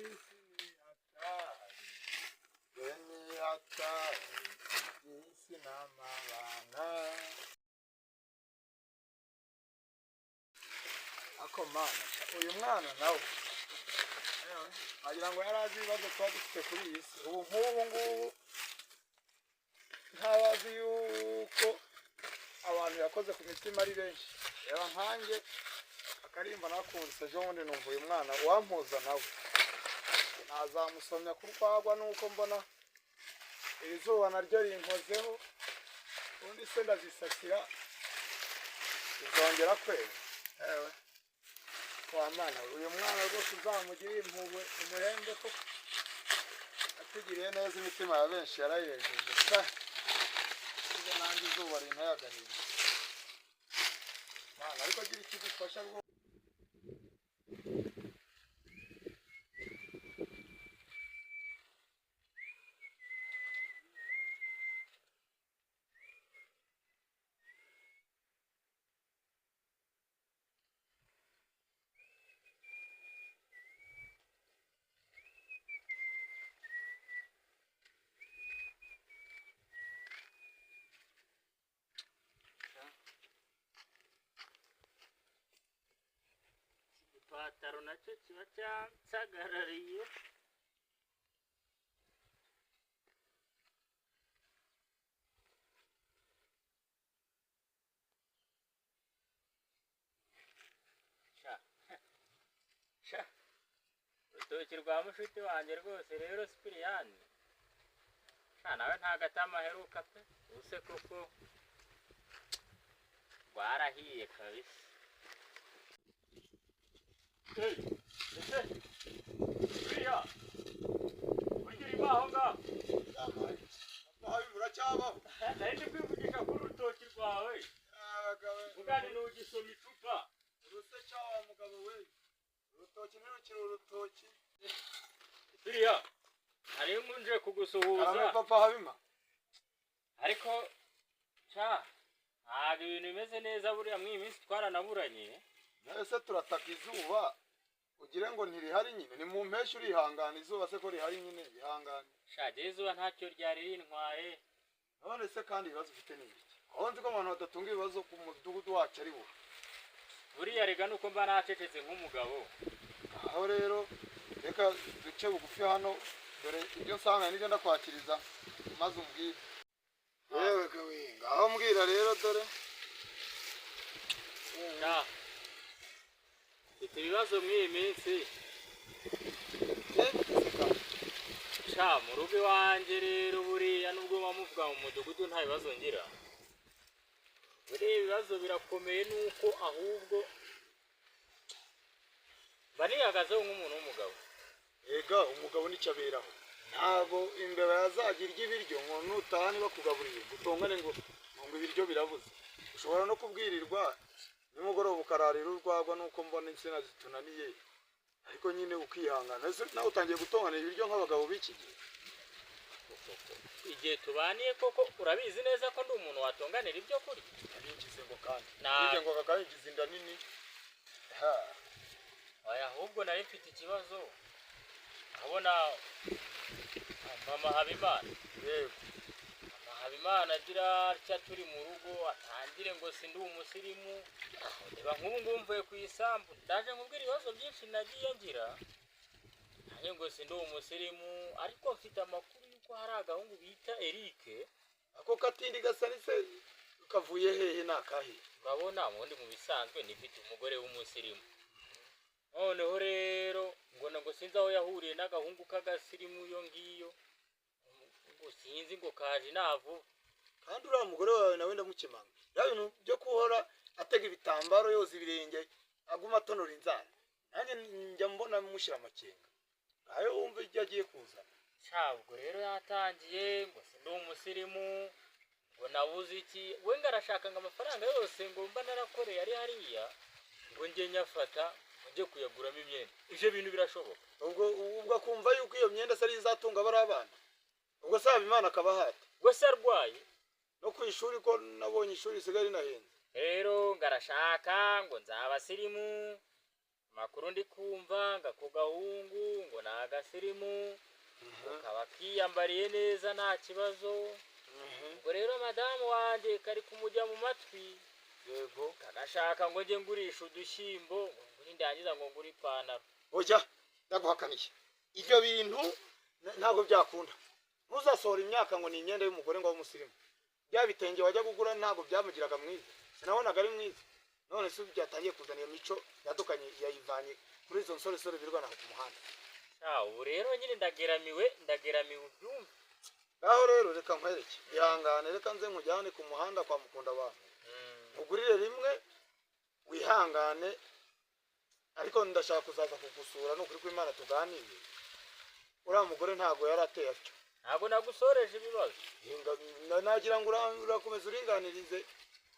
Iby'isi ni hatari, ni hatari, iby'isi ni amabanga. Ako mana, uyu mwana nawe wagira ngo yari azi ibibazo tuba dufite kuri iyi si. Ubu nk'ubu ngubu ntabazi yuko abantu yakoze ku mitima ari benshi. Reba nkanjye akarimba nakunze ejo bundi, numva uyu mwana wampuza nawe nazamusomya ku rwagwa, nuko mbona iri zuba naryo rinkozeho. Ubundi se ndazisasira zizongera kwera? Ewe wa mwana we, uyu mwana rwose uzamugirire impuhwe, umuhembe koko atugiriye neza. Imitima ya benshi yarayejeje sa. Ubwo nanjye izuba rinteye agahinda Mana, ariko agira ikidufasha rwose. Ipataro nacyo kiba cyansagarariye. Sha sha, urutoki rwa mushuti wanjye rwose rero Sipiriyani, sha nawe nta gatama aheruka pe. Ubuse koko rwarahiye kabisa. Hey, ese buriya burya urimo aho ngaho? Uracyabaho? Nari ndi kwivugisha kuri urutoki rwawe, mugani ntugisoma icupa. Uruse cya wa mugabo we, urutoki ntirukiri urutoki. Buriya nari nje kugusuhuza. Karame papa Habima. Ariko ca ntabwo ibintu bimeze neza buriya muri iyi minsi twaranaburanye. Ese turataka izuba ugire ngo ntirihari nyine? Ni mu mpeshyi, urihangana. Izuba se ko rihari nyine, ihangane. Sha, jyewe izuba ntacyo ryari rintwaye. None se kandi ibibazo ufite ni ibiki, aho nzi ko abantu badatunga ibibazo ku mudugudu wacu ari wowe? Buriya rega nuko mba nacecetse nk'umugabo. Aho rero reka duce bugufi hano, dore ibyo nsanga nibyo ndakwakiriza maze umbwire. Yewe gawinga, aho mbwira rero dore. Sha, mfite ibibazo muri iyi minsi. Eh, seka. Sha, mu rugo iwanjye rero buriya nubwo muba muvuga mu mudugudu nta bibazo ngira, buriya ibibazo birakomeye, nuko ahubwo mba nihagazeho nk'umuntu w'umugabo. Ega umugabo nicyo aberaho. Ntabwo imbeba yazajya irya ibiryo ngo nutaha ntibakugaburiye ngo utongane ngo ibiryo birabuze. Ushobora no kubwirirwa nimugoroba ukararira urwagwa, nuko mbona insina zitunaniye, ariko nyine ukihangana. Ese nawe utangiye gutonganira ibiryo nk'abagabo b'iki gihe? Igihe tubaniye koko urabizi neza ko ndi umuntu watonganira ibyo kurya. Narigize ngo kandi narigize ngo kakarinjiza inda nini. Ha. Oya, ahubwo nari mfite ikibazo, nkabona mama Habimana. Yego. Mama Habimana agira atya turi mu rugo, atangire ngo sindi umusirimu. Reba nk'ubu ngubu mvuye ku isambu, ndaje nkubwira ibibazo byinshi nagiye ngira, nanjye ngo sindi umusirimu, ariko mfite amakuru y'uko hari agahungu bita Eric. Ako katindi gasa nise kavuye hehe? Ni akahe? Urabona ubundi mu bisanzwe nifite umugore w'umusirimu, noneho rero ngo sinzi aho yahuriye n'agahungu k'agasirimu iyo ngiyo, ngo sinzi ngo kaje inavuba. Kandi uriya mugore wawe nawe ndamukemanga, ya bintu byo guhora atega ibitambaro, yoza ibirenge, aguma atonora inzara, nanjye njya mbona mushyira amakenga ayo wumva ibyo agiye kuzana. Ntabwo rero yatangiye ngo sindi umusirimu, ngo nabuze iki, we ngo arashaka ngo amafaranga yose ngo mba narakoreye ari hariya ngo njye nyafata ngo njye kuyaguramo imyenda. Ibyo bintu birashoboka? Ubwo akumva yuko iyo myenda se ari izatunga bariya abana? Ubwo se Habimana akaba ahati? Ubwo se arwaye? No ku ishuri, ko nabonye ishuri risigaye rinahenze. Rero ngo arashaka ngo nzaba sirimu, amakuru ndi kumva ngo ako gahungu ngo ni ni agasirimu, kaba kiyambariye neza nta kibazo. Ubwo rero madamu wanjye kari kumujya mu matwi. Yego. Kagashaka ngo njye ngurisha udushyimbo, ngo nindangiza ngo ngure ipantaro. Oya, ndaguhakaniye, ibyo bintu ntabwo byakunda. Ntuzasohora imyaka ngo ni imyenda y'umugore ngo abe umusirimu. Bya bitenge wajya kugura ntabwo byamugiraga mwiza, sinabonaga ari mwiza. None se ubu byatangiye kuzana iyo mico yadukanye, yayivanye kuri izo nsoresore birwana ku muhanda. Sha, ubu rero nyine ndageramiwe, ndageramiwe, ubyumve. Ngaho rero reka nkwereke, ihangane, reka nze nkujyane ku muhanda kwa mukunda abantu, ugurire rimwe, wihangane. Ariko ndashaka kuzaza kugusura, ni ukuri kw'Imana, tuganire. Uriya mugore ntabwo yari ateye atyo. Ntabwo nagusoreje ibibazo. Hinga, nagira ngo urakomeza uringanirize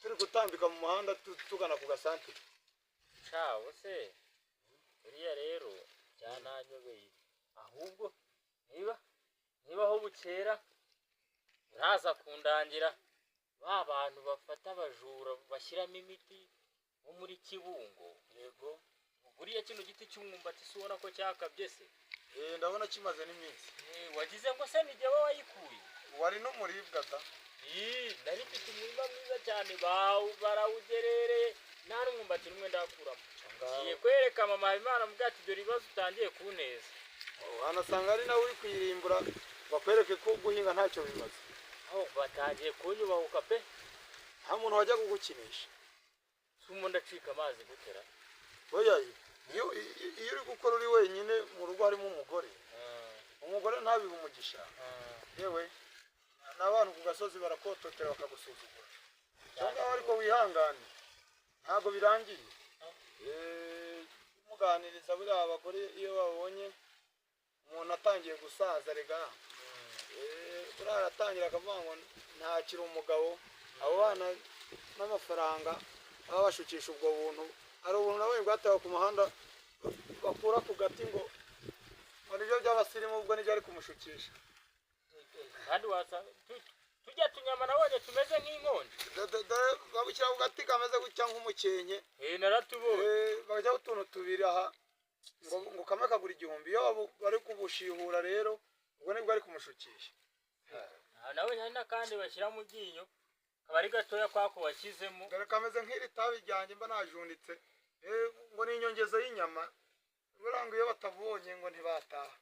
turi gutambika mu muhanda tugana ku gasantere. Sha, se buriya rero byananyobeye. Ahubwo niba aho bukera uraza kundangira ba bantu bafata abajura bashyiramo imiti bo muri Kibungo. Yego. Buriya kino giti cy'umwumbati si ubona ko cyakabye se? Eh, ndabona kimaze n'iminsi. Eh, wagize ngo se ni jyewe wayikuye? Wari n'umuribwa da. Ii, nari mfite umurima mwiza cyane, barawugerereye, nta n'umwumbati n'umwe ndakuramo. Ngiye kwereka mama Habimana mubwira ati dore ibibazo utangiye kunteza. Wanasanga ari nawe uri kuyirimbura, bakwereke ko guhinga ntacyo bimaze. Aho batangiye kunyubahuka pe. Nta muntu wajya kugukinisha. Si umuntu ndacika amazi gutera. Oya, iyo uri gukora uri wenyine mu rugo harimo umugore, umugore ntabihe umugisha, yewe n'abantu ku gasozi barakototera bakagusuzugura. Aho ngaho ariko wihangane, ntabwo birangiye. Muganiriza, buriya abagore iyo babonye umuntu atangiye gusaza, rega buriya aratangira akavuga ngo ntakiri umugabo. Abo bana n'amafaranga baba bashukisha ubwo buntu. Hari ubuntu nabonye bwatewe ku muhanda bakura ku gati ngo nibyo by'abasirimu, ubwo nibyo ari kumushukisha. Kandi wasanga tujya tunyama nabonye tumeze nk'inkonji. Dore babushyira ku gati kameze gutya nk'umukenke. Eh, naratubonye. Bajyaho utuntu tubiri aha ngo kamwe kagura 1000. Iyo bari kubushihura rero, ubwo nibwo ari kumushukisha. Nawe hari n'akandi bashyira mu ryinyo kaba ari gatoya kwako washyizemo. Dore kameze nk'iri tabi ryanjye mba najunditse. Ngo ni inyongezo y'inyama, buriya ngo iyo batabonye ngo ntibataha.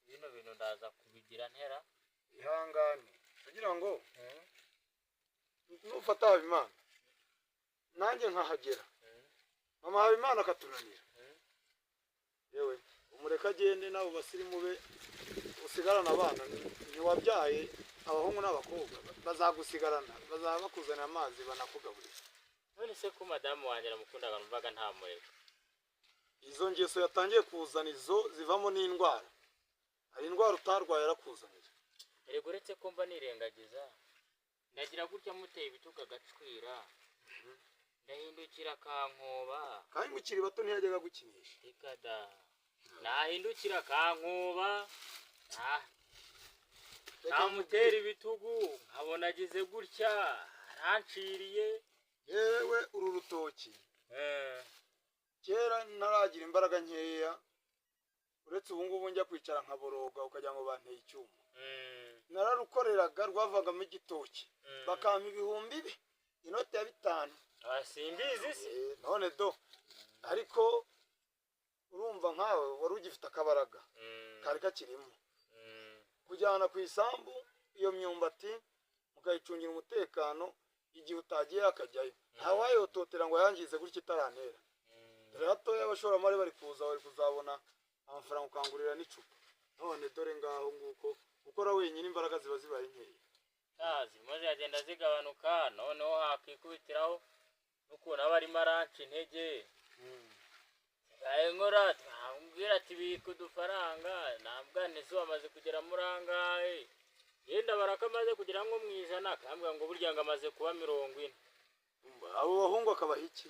Bino bintu ndaza kubigira ntera. Ihangane, kugira ngo nufata Habimana nanjye nkahagera, mama Habimana akatunanira, yewe umureke agende n'abo basirimu be, usigarane abana. Ntiwabyaye abahungu n'abakobwa, bazagusigarana, bazaba bakuzanira amazi banakugaburira. None se ko madamu wanjye namukundaga numvaga ntamureka? Izo ngeso yatangiye kuzana izo zivamo n'indwara. Hari indwara utarwaye arakuzanira. Erega uretse ko mba nirengagiza, ndagira gutya muteye ibitugu agacwira, ndahindukira akankoba. Kandi mukiri bato ntiyajyaga gukinisha. Reka da, nahindukira akankoba, namutera ibitugu nkabona agize gutya aranciriye. Yewe uru rutoki kera ntaragira imbaraga nkeya, uretse ubu ngubu njya kwicara nkaboroga ukagira ngo banteye icyuma. Nararukoreraga rwavagamo igitoki, bakampa 2000, inote ya 5. Simbizi se. None do, ariko urumva nkawe wari ugifite akabaraga kari kakirimo, kujyana ku isambu iyo myumbati mukayicungira umutekano, igihe utagiye akajyayo ntawayototera ngo yangize gutya itaranera. Dore hatoya abashoramari bari kuza, bari kuzabona amafaranga ukangurira n'icupa. None dore ngaho nguko gukora wenyine imbaraga ziba zibaye nkeya. Zirimo ziragenda zigabanuka, noneho hakikubitiraho n'ukuntu aba arimo aranca intege. Nkora twambwira ati bika udufaranga, nambwa ntese wamaze kugera muri angahe? Yenda baraka amaze kugera nko mu 100, akambwira ngo burya ngo amaze kuba 40. Abo bahungu akabaha iki?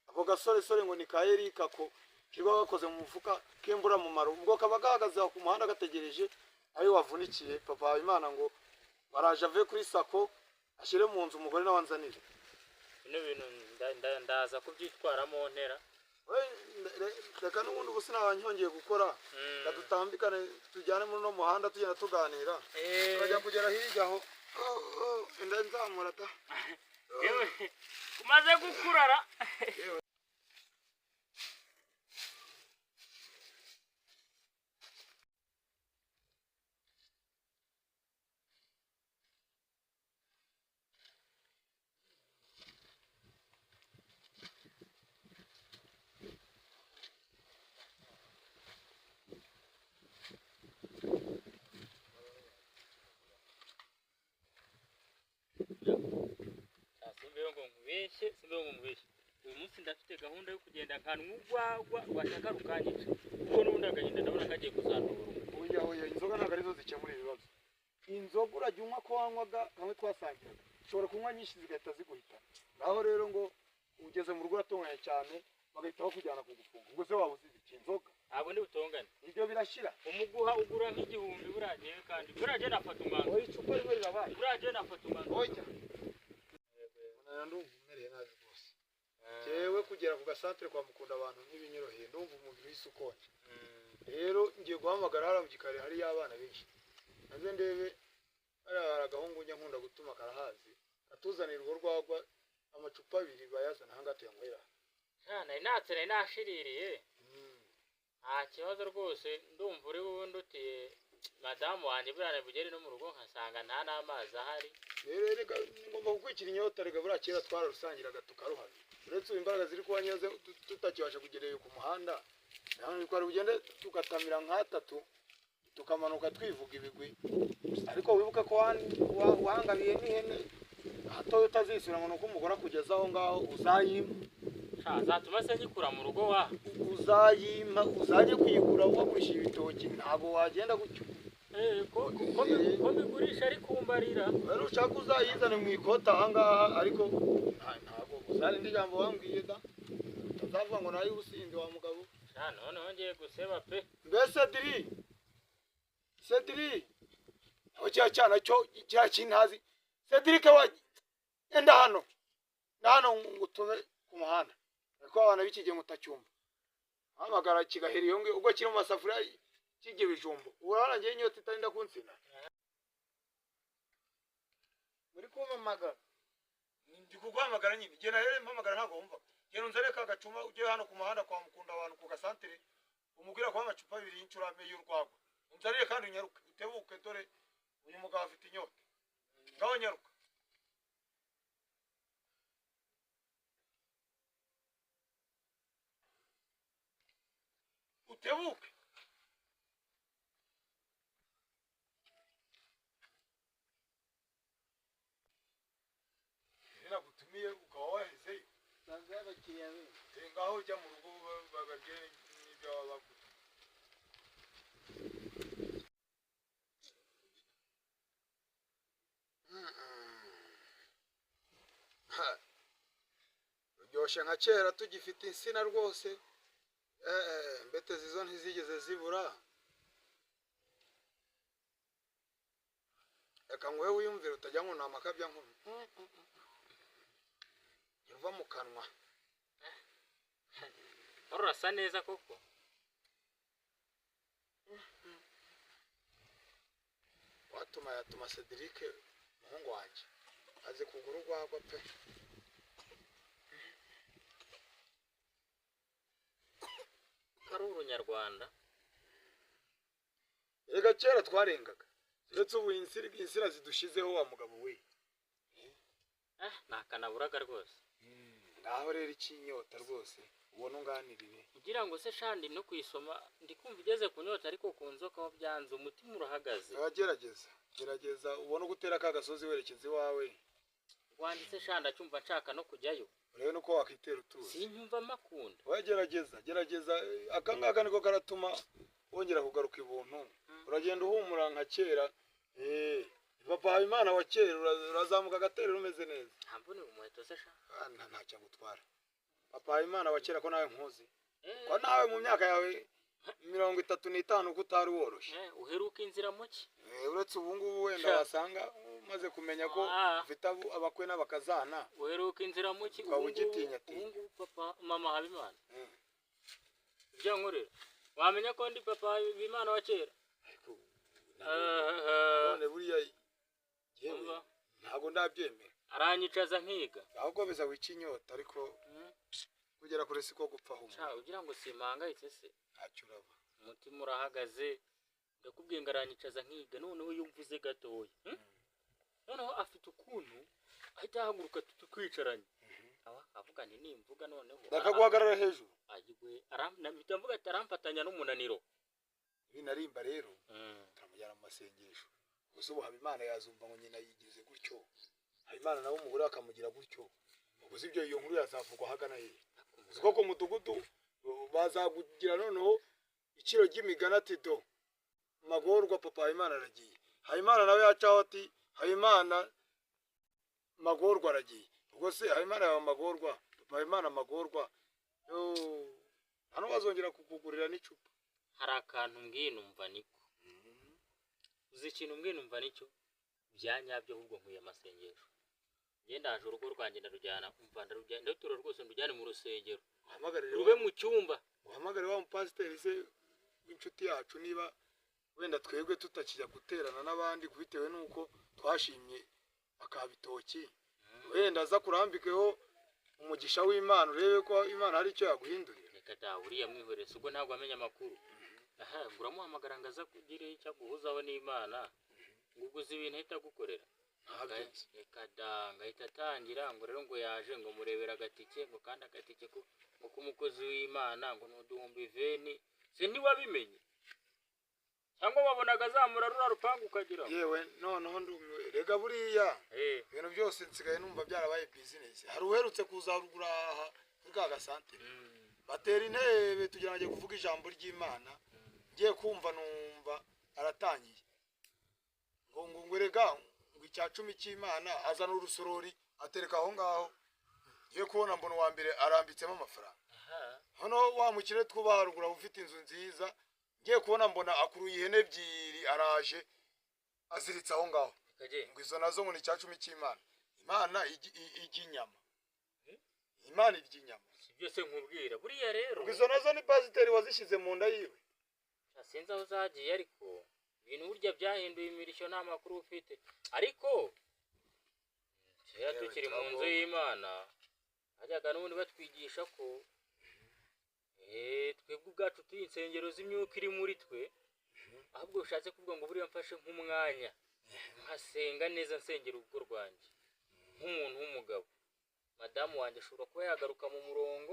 Ako gasoresore ngo ni ka Erika ko kiba gakoze mu mufuka k'imbura mumaro, ubwo kaba gahagaze ku muhanda gategereje ayo wavunikiye. Papa Habimana ngo baraje ave kuri sako ashyire mu nzu umugore nawe anzanire. Bino bintu ndaza kubyitwaramo ntera. We, reka n'ubundi ubu sinaba gukora. Reka dutambikane tujyane muri uno muhanda tugenda tuganira. Turajya kugera hirya aho. Oh, oh, inda nzamura ta. Yewe, umaze gukurara. Yewe. Simbeho ngo nkubeshye, simbeho ngo nkubeshye, uyu munsi ndafite gahunda yo kugenda nkanwa urwagwa rwashaka rukanyica, kuko n'ubundi agahinda ndabona kagiye kuzandura. Oya, oya, inzoga ntabwo arizo zikemura ibibazo. Inzoga urajya unywa ko wanywaga kamwe twasangiraga, ushobora kunywa nyinshi zigahita ziguhitana. Naho rero ngo ugeze mu rugo uratunganye cyane, bagahita bakujyana kugufunga, ubwo se waba uzize iki? Inzoga? Ntabwo ndi butongane. Ibyo birashira. Umuguha ugura nk'igihumbi, buriya jyewe kandi buriya jyewe nafata umwanzuro. Oya, icupa rimwe rirabaye. Buriya jyewe nafata umwanzuro. Oya, ndumva umereye nabi rwose. Jewe kugera ku gasantere kwa Mukunda abantu ntibinyoroheye, ndumva umubiri w'isi ukonje. Rero ngiye guhamagara hariya mu gikari hariyo abana benshi, naze ndebe hariya hari agahungu njya nkunda gutuma karahazi, katuzanira urwo rwagwa amacupa abiri, bayazana ahangaha tuyanywera. Sha, nari natse, nari nashiririye, nta kibazo rwose. Ndumva uri bundi utiye madamu wanjye, buriya bugere no mu rugo nkasanga nta n'amazi ahari. Rero reka ngomba kukwikira inyota. Reka buriya kera twararusangiraga tukaruhamya, uretse ubu imbaraga ziri kuba nkeya tutakibasha kugera iyo ku muhanda. Naho twari bugende tugatamira nk'atatu, tukamanuka twivuga ibigwi, ariko wibuke ko wangabiye n'ihene, hatoya utazisubira ngo ni uko umugore akugeza aho ngaho uzayimpa. Sha, zatuma se nyikura mu rugo wa? Uzayimpa, uzajye kuyigura wagurisha ibitoki, ntabwo wagenda gutyo. Eh, ko mbigurisha ari kumbarira. Rero ushaka uzayizane mu ikoti ahangaha, ariko ntabwo uzarinde ijambo wambwiye da, utazavuga ngo nayo ubusinzi wa mugabo. Sha, noneho ngiye guseba pe. Mbe Cedri, Cedri, aho kiriya cyana cyo kiriya kintazi. Cedric wa, enda hano na hano ngutume ku muhanda, ariko abana b'iki gihe mutacyumva, hamagara kigahera iyo ngiyo ubwo kiri mu masafuriya kijya ibijumba. Urabona ngewe inyota itarinda kunsina. Muri kumpamagara? Ndi kuguhamagara nyine, genda rero mpamagara ntabwo wumva. Genda unzane ka gacuma, ujye hano ku muhanda kwa Mukunda abantu ku gasantere, umubwira kuba amacupa abiri y'incurame y'urwagwa. Unzanire kandi unyaruke, utebuke, dore uyu mugabo afite inyota. Ngaho nyaruka. Utebuke. Nagutumiye ukaba wahezeyo. Nsanze abakiriya benshi. Ngaho ujya mu rugo bababwire n'ibyo baba bagutumye. Ruryoshye nka kera tugifite insina rwose. Mbetezi zo ntizigeze zibura. Reka nguhe wiyumvire, utajya ngo ni amakabya nkuru ntiva mu kanwa. Wari urasa neza koko. Watuma yatuma Cedric umuhungu wanjye azi kugura urwagwa pe. Ko ari urunyarwanda. Reka kera twarengaga, uretse ubu insina zidushizeho wa mugabo we. Ni akanaburaga rwose. Ngaho rero ikinyota rwose ubona unganirire. Kugira ngo se shandi no kuyisoma ndi kumva igeze ku nyota, ariko ku nzoka ho byanze, umutima urahagaze. Gerageza, gerageza ubone ugutera ka gasozi werekeza iwawe. Wanditse shandi acyumva nshaka no kujyayo. Urebe nuko wakitera utuzi. Sinyumva makunda. Oya, gerageza, gerageza, aka ngaka niko karatuma wongera kugaruka ibuntu. Uragenda uhumura nka kera. Papa Habimana wa kera, urazamuka agaterero umeze neza. Nta mbone umuheto se sha? Ah, ntacyo agutwara. Papa Habimana wa kera, ko nawe nkuzi, ko nawe mu myaka yawe 35 ko utari woroshye. Uheruka inzira muki? Uretse ubu ngubu wenda Sha. wasanga umaze kumenya ko ufite abakwe n'abakazana. Uheruka inzira muki? Ukaba Ubu ngubu ugitinya tinya. ubu ngubu papa mama Habimana. Ibyo ankorera wamenya ko ndi papa Habimana wa kera. Ariko none buriya yewe ntabwo ndabyemera. Aranyicaza nkiga. Ahubwo biza wica inyota, ariko kugera kure siko gupfa humura. Sha ugira ngo simpangayitse se? Ntacyo uraba. Umutima urahagaze. Ndakubwiye ngo aranyicaza nkiga, noneho iyo mvuze gatoya. Noneho afite ukuntu ahita ahaguruka tukwicaranye. Aba avuga nti nimvuga noneho. Ndakaguhagarara hejuru. Ayigwe aramita mvuga ati aramfatanya n'umunaniro. Binarimba rero turamujyana mu masengesho. Gusa ubu Habimana yazumva ngo nyina yigize gutyo. Habimana nawe umugore akamugira gutyo. Ubwo ibyo iyo nkuru yazavugwa hagana he? Uziko ko mudugudu bazagugira noneho ikiro ry'imigana ati do Magorwa papa Habimana aragiye. Habimana nawe yacaho ati Habimana Magorwa aragiye. Ubwo se Habimana yaba Magorwa, papa Habimana Magorwa. Yo hano bazongera kukugurira n'icupa. Hari akantu mbwiye numva niko. Uzi ikintu mbwiye numva nicyo? Byanyabyo ahubwo nkuye amasengesho. Ngenda ndaje urugo rwanjye ndarujyana, umva ndarujyana, ndarutura rwose ndujyane mu rusengero. Rube mu cyumba. Uhamagare wa mupasiteri se w'inshuti yacu, niba wenda twebwe tutakijya guterana n'abandi bitewe nuko twashimye akabitoki. Wenda aza kurambikeho umugisha w'Imana urebe ko Imana hari icyo yaguhindurira. Reka da uriya mwihorese ubwo ntabwo amenya amakuru. Aha nguramuhamagara ngo aza kugira icyo aguhuzaho n'Imana. Ngo uguze ibintu ahita agukorera. Reka da ngahita atangira ngo rero ngo yaje ngo murebera agatike ngo kandi agatike ko ngo k'umukozi w'Imana ngo n'uduhumbi veni. Se ntiwabimenye? Cyangwa wabonaga azamura rura rupangu ukagira. Yewe noneho ndumiwe. Rega buriya ibintu byose nsigaye numva byarabaye business. Hari uherutse kuzarugura aha kuri ka gasantere. Batera intebe tugira ngo kuvuga ijambo ry'Imana. Ngiye kumva numva aratangiye. Ngo ngo rega ngo icya 10 cy'Imana azana urusorori atereka aho ngaho. Ngiye kubona mbona wa mbere arambitsemo amafaranga. Hano wa mukire twubaharugura ufite inzu nziza. Ngiye kubona mbona akuruye ihene ebyiri araje aziritse aho ngaho. Ngo izo nazo ngo ni icya 10 cy'Imana. Imana ijya inyama. Imana irya inyama. Byose nkubwira buriya rero. Ngo izo nazo ni pasiteri wazishyize mu nda yiwe. Sinzi aho zagiye ariko ibintu burya byahinduye imirishyo nta makuru ufite. Ariko kera tukiri mu nzu y'Imana hajyaga n'ubundi batwigisha ko twebwe ubwacu turi insengero z'imyuka iri muri twe. Ahubwo ushatse kuvuga ngo buriya mfashe nk'umwanya nkasenga neza nsengera urugo rwanjye nk'umuntu w'umugabo. Madamu wanjye ashobora kuba yagaruka mu murongo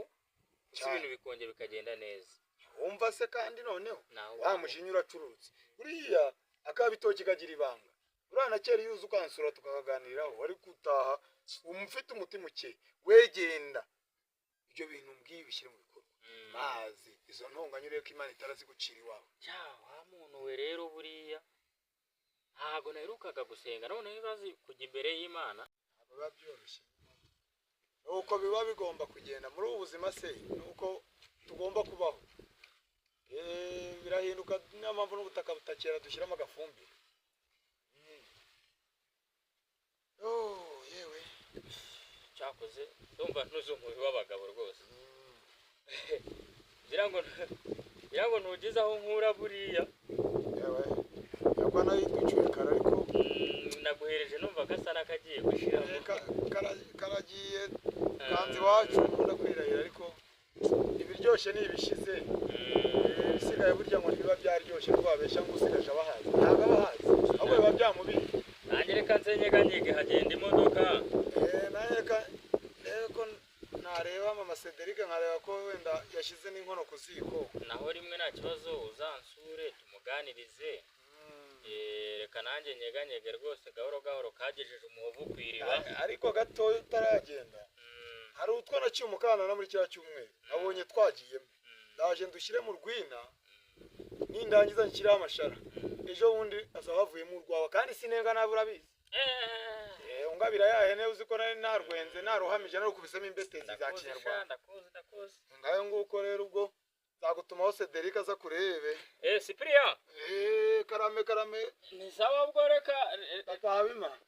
ibintu bikongera bikagenda neza. Wumva se kandi noneho wa mushinya uracurutse. Buriya akabitoki kagira ibanga. Buriya na kera iyo uza ukansura tukakaganiraho wari gutaha umufite umutima ukeye wegenda. Ibyo bintu mbwiye bishyire mu bikorwa. Mazi izo ntonganya urebe ko Imana itarazigucira iwawe. Cya wa muntu we rero buriya ntago naherukaga gusenga none bibazi kujya imbere y'Imana. Ntabwo biba byoroshye. Nuko biba bigomba kugenda muri ubu buzima se nuko tugomba kubaho. Birahinduka niyo mpamvu n'ubutaka butakera dushyiramo agafumbire. Oh yewe cyakoze ndumva ntuzi umubiri w'abagabo rwose. Ngira ngo ntugize aho nkura buriya. Yewe yagwa nayo kara ariko naguhereje numva gasa nakagiye gushiramo. Karagiye kanzi wacu ndakwirahira ariko ibiryoshye ni ibishize. Ibisigaye burya ngo ntibiba byaryoshye kuko babeshya ngo usigaje abahazi. Ntabwo abahazi ahubwo biba byamubiye. Nanjye reka nsenyeganyege hagenda imodoka. Nanjye reka ndebe ko nareba mama Cedric nkareba ko wenda yashyize n'inkono ku ziko. Naho rimwe nta kibazo uzansure tumuganirize. Reka nanjye nyeganyege rwose gahoro gahoro kagejeje umuhovu ku iriba. Ariko gatoya utaragenda. Hari utwo naciye umukandara muri kiriya cyumweru nabonye twagiyemo. Ndaje ndushyire mu rwina nindangiza nshyiraho amashara. Ejo bundi azaba havuyemo urwawa kandi sinenga nabi urabizi. Ungabira ya hene uzi ko nari narwenze naruhamije narukubisemo imbetezi za Kinyarwanda. Ndakuzi. Ngayo nguko rero ubwo nzagutumaho Cedric aza kurebe. Cyprien. Karame karame. Ni sawa ubwo reka Papa Habimana.